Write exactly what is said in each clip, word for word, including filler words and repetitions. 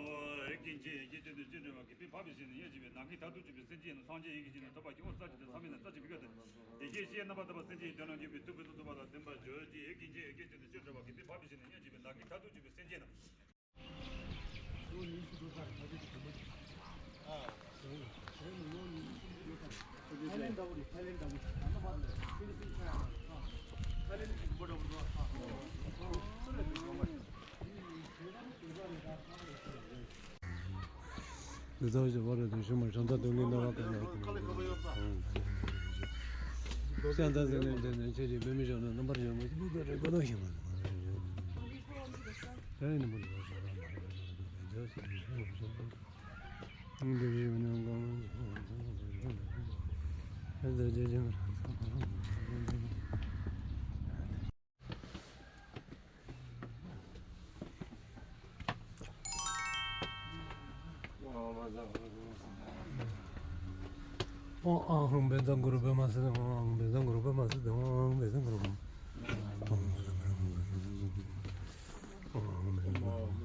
ཀུན་མཁྱེན་ཡེ་ཤེས་ཆོས་ཀྱི་སྤྱོད་འགྲོ་བ་ཀུན། དཔེ་འཕགས་པའི་ཞིང་ནས་དབྱེར་གྱིས་པའི། ནམ་མཁའི་མཐར་ཐུག་སྤྱོད་པའི་སེམས་ཅན་ཡིན་ནོ། སངས་རྒྱས་ཡི་གེ་ཅན་ནི། ཐོབ་པ་ཀྱང་ཐོབ་པ་ཙམ་གྱིས་ཆོག། ཐོབ་མིན་ན་ཙམ་གྱིས་མི་འགལ་ཏེ། ཡེ་ཤེས་ཤེས་རྣམ་པར་དག་པ་སེམས་ཅན་ཡི། དོན་རྣམས་འབྱུང་བའི་ཐུགས་ཀུན་ཏུ་རྫོགས་པ་དང་ལྡན་པར་གྱུར་ཅིག། ཀུན་མཁྱེན་ཡེ་ཤེས་ཆོས་ཀྱི་སྤྱོད་འགྲོ་བ་ཀུན། དཔེ་འཕགས་པའི་ཞིང་ནས་དབྱེར་གྱིས་པའི། ནམ་མཁའི་མཐར་ཐུག་སྤྱོད་པའི་སེམས་ཅན་རྣམས། དེ་ཚོ་ཞིག་བར་དུ་ཞུ་མ་བྱང་ཚ་དོན་གྱི་སྣང་བ་གང་ཡང་ཁོང་ལ་ཤམ་ཐབས་ཟེར་ནས་འདི་ནས་ཆེ་ཞིང་བོད་མི་ཞབས་ནས་རྣམ་པར་ཞུ་མ་ཞིག་འདི་ལྟར་རེ་དགའ་ལོ་ཞིག་མ་ཟེར་ནས་མོ་ལ་ཞུ་ར་མ་ཞུ་ར་མ་ཞུ་ར་མ་ཞུ་ར། ཨོ་ཨང་ཧང་བན་ཙང་གུ་རུ་པདྨ་སིདྡྷི། ཨོ་ཨང་བན་ཙང་གུ་རུ་པདྨ་སིདྡྷི། ཨོ་ཨང་བན་ཙང་གུ་རུ་པདྨ། ཨོ་ཨང་བན་ཙང་གུ་རུ།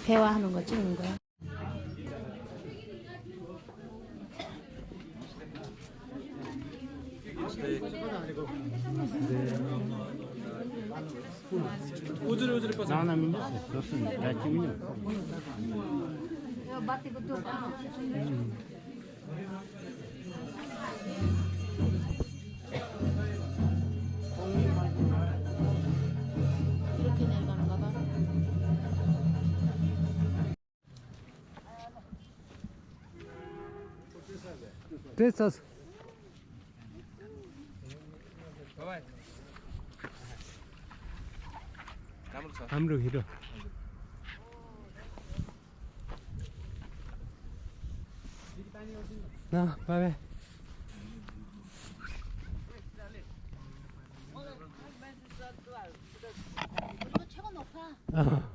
ཕལ་བ་ཧ་ནང་ག་ཅི་ཡོང་ག་ཏྲེ་ཚ། ཨམ་རུ་ཧི་རུ། ན་པ་བེ། ཨ།